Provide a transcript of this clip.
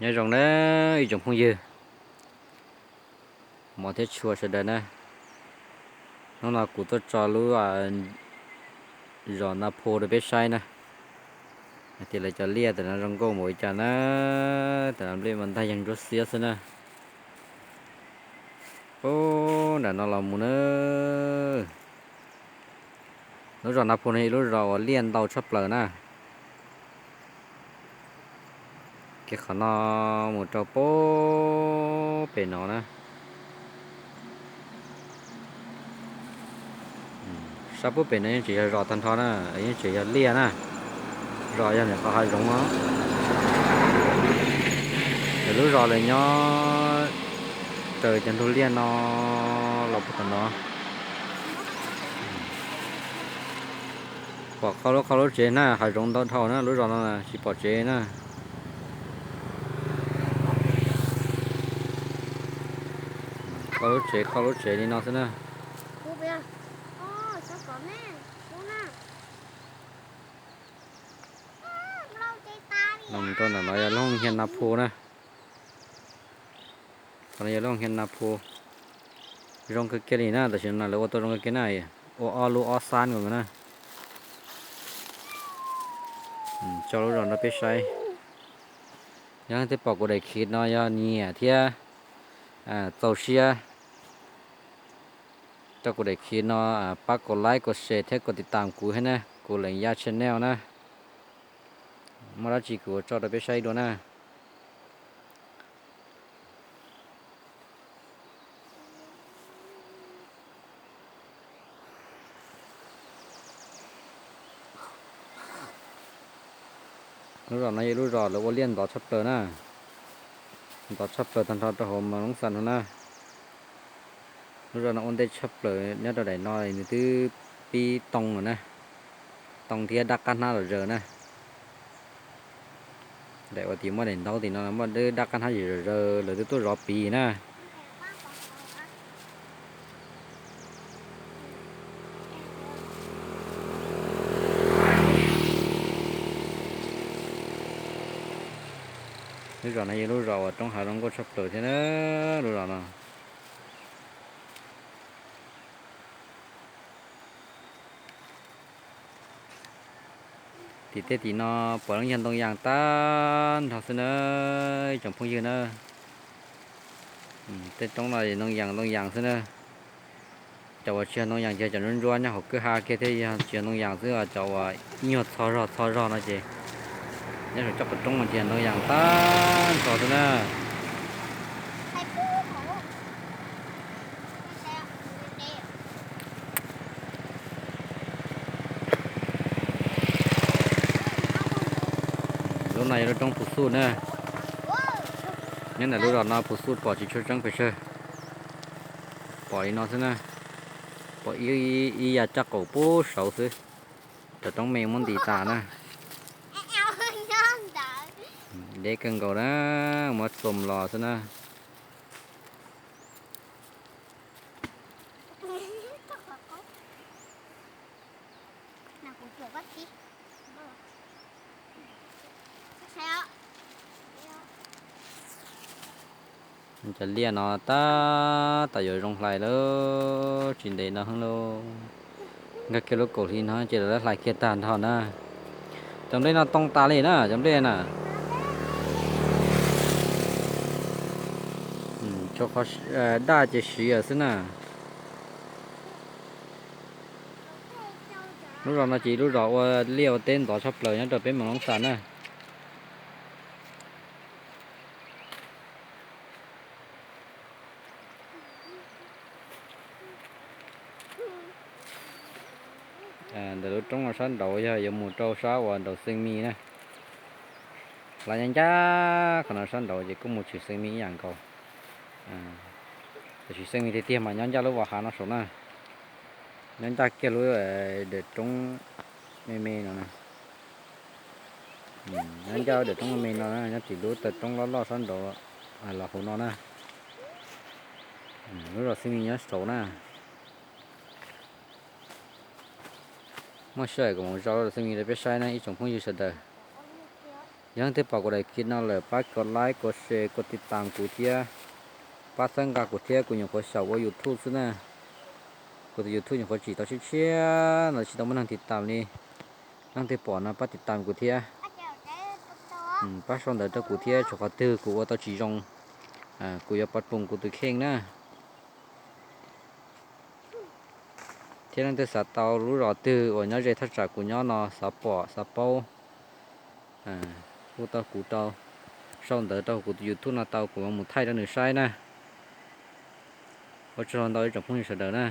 Nyob zoo na ib tsoom phooj ywg, hmov thiab tshua sawv daws na. Hnub no kuv tuaj tso lub zos Na Phu rau peb saib na, hais tias lawv cov liaj tam no zoo nkauj npaum li cas na. Tam no nplej mas ntag yeeg ntsuab xiab xwb na. Ub, nram no los mus na. Lub zos Na Phu no yog lub zos uas liaj ntau tshaj plaws na. Kev qhov no mus rau puag pem no na. Sab puag pem no yeej tseem yog zos tag nrho na, yeej tseem yog liaj na. Zos yog nram qhov hav zoov no. Lawv lub zos lawv nyob raws cov ntug liaj no los puag tom no. Pom qhov lub qhov lub tsev na, hav zoov ntau dhau na, lub zos no tsis pom tsev na. Qhov lub tsev qhov lub tsev li no xwb na. Los rau ntawm no yog lub hoos hias Na Phu na. Qhov no yog lub hoos hias Na Phu. Zoo kawg kiag li na, tam sim no lawv ua tau zoo kawg kiag na, ua ob lub ob xab nkaus na. Tso lub zos no peb saib. Yog leej twg pom kuv daim khiv no yog nyiam thiab txaus siab rau kuv daim khiv no, pab kom like, kom share thiab kom tiv tam kuv thiab na, kuv Leem Yaj channel na. Muaj dab tsi kuv tso rau peb saib dua na. Lub zos no yog lub zos lawv ua liaj ntov tshaj plaws na, ntov tshaj plaws tag nrho rau hauv Moos Loos Xas no na. Lub zos no ua ntej tshaj plaws nyob rau daim no nws twb pib too lawm na, too thiab dab qab hnab los zaws na. Daim uas tim muaj daim ntaub tim no muaj dab qab hnab zaws zaws lawv twb tuaj zov piv na. Lub zos no yog lub zos uas roob hav zoo nkauj tshaj plaws thiab na, lub zos no. Tim tej tim no puav leej yog ntoo yas tag nrho xwb na, ib tsoom phooj ywg na. Tej roob no ntoo yas ntoo yas xwb na. Cov uas tsis yog ntoo yas ces cov ntsuab ntsuab nyob hauv kwj ha kiag thiab yog tsis yog ntoo yas xwb, cov uas ib nyuag txho zog txho zog no ces nyob saum cov qhov roob no ces ntoo yas tag nrho xwb na. Lub no yog lub roob Phu Xuj na. Nyob ntawm lub zos no Phu Xuj pom tsis tshua tseeb pes tsawg, pom li no xwb na. Pom ib yam caj qaum pub saud xwb, cov roob me muab ntis tas na. Deb kawg nkaus na, muab txoom los xwb na. Cov liaj no tab tom yuav zoo hlais lawm, tsis ntev no heev lauj. Nkag kiag lub kaum hli no ces lawv hlais kiag tag nrho na. Cov nplej no too tas li na, cov nplej na. Daj ces siv xwb na. Lub zos no ces lub zos ua liaj ua teb ntxov tshaj plaws nyob rau peb Moos Loos Xas na. Ntawm lub roob no sab nraud yog yuav mus rau sab uas nraum Xees Mis na. Hlais ncaj ncaj qhov no sab nraud ces kuj mus tshwm Xees Mis ib yam nkaus. Tiam sis Xees Mis tiag tiag mas nyob ncaj lub vos hav no saum na, nyob ncaj kiag lub daim roob me me no na. Nyob ncaj lub daim roob me me no, nyob tim lub taw roob loj loj sab nraud los hauv no na. Lub zos Xees Mis nyob saud na. Muaj sij hawm kuv mam zov lub zos Xees Mis rau peb saib na ib tsoom phooj ywg sawv daws. Yog leej twg pom kuv daim clip no lawm pab kuv like, kuv share, kuv tiv tam kuv thiab, pab txhawb nqa kuv thiab, kuv nyuam qhuav xyaum ua YouTube xwb na. Kuv tus YouTube nyuam qhuav tsim tau tshiab tshiab no tsis tau muaj neeg tiv tam li. Leej twg pom no pab tiv tam kuv thiab, pab sau ntawv rau kuv thiab, tshuav qhov twg kuv ua tau tsis zoo, kuv yuav pov poom kuv tus kheej na. Thiab leej twg xav tau lub zos twg uas nyob ze thaj tsam kuv nyob no, xav pom xav paub, hu tau kuv rau, sau ntawv rau kuv tus YouTube no tau, kuv mam mus thaij rau nws saib na. Ua tsaug ntau ib tsoom phooj ywg sawv daws na.